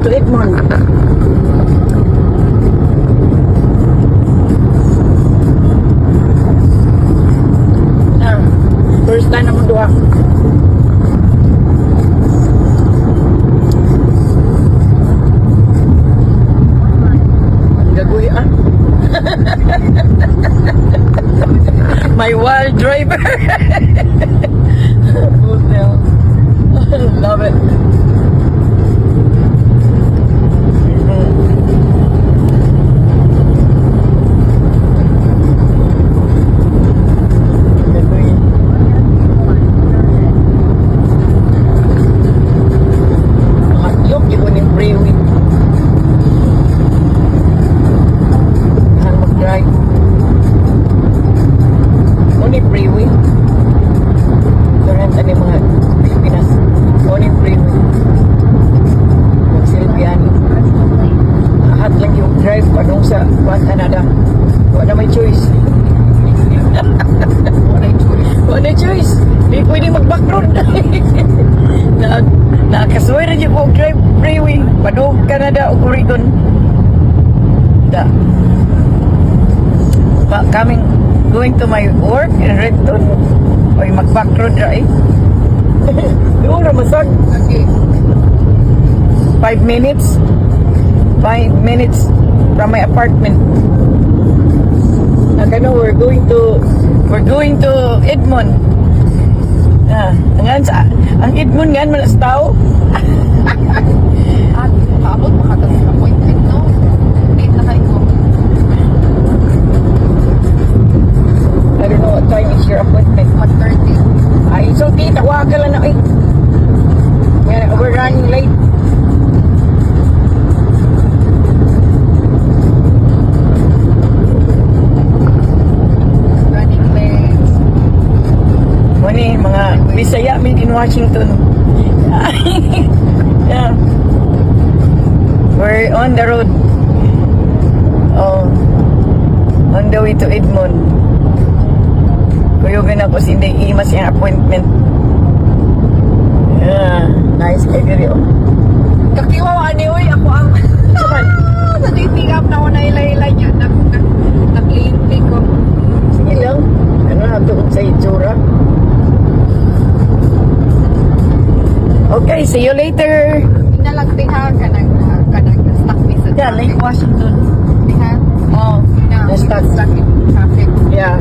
Going to Edmond. Ah, first time naman duha. Ang gagoy ah. My wild driver. Hotel. Love it. Gagoy. Makatiyok yun yung freeway. Saan mag-drive? Only freeway. Current ani mga Pilipinas. Only freeway. Magsilbihan. Lahat lang yung drive padung sa Juan Canada. Wala may choice. Wala choice. Wala choice. Di pwede mag-back road. Na nakasuway ra jud ko og drive freeway. Padung Canada o Oregon. Da. Pa, coming going to my work in Redton. Oy, mag-back road ra eh. Doon ra masag. Okay. 5 minutes. 5 minutes from my apartment. Nakano, we're going to Edmond. Ah, ang sa ang Edmond nga man sa tao. Ah, paabot pa ka sa appointment, no? Late na kayo ko. I don't know what time is your appointment. 1:30. Ay, it's okay. Tawagan lang na eh. Yeah, we're running late. Running late. Mani, mga Bisaya made in Washington. Yeah. We're on the road. Oh. On the way to Edmond. Kuyugan ako si Inday Imas yung appointment. Yeah, nice kay diri oh. Kakiwaw ani oy, ako ang Saman. Sa dating app na ako na ilay-ilay niya. Nag nag nag ko. Sige lang. Ano na ito sa itsura? Okay, see you later. Inalang tiha kanang stuck mi sa Yeah, Lake traffic. Washington. Tiha. Oh, Na, na stuck. stuck in traffic. Yeah.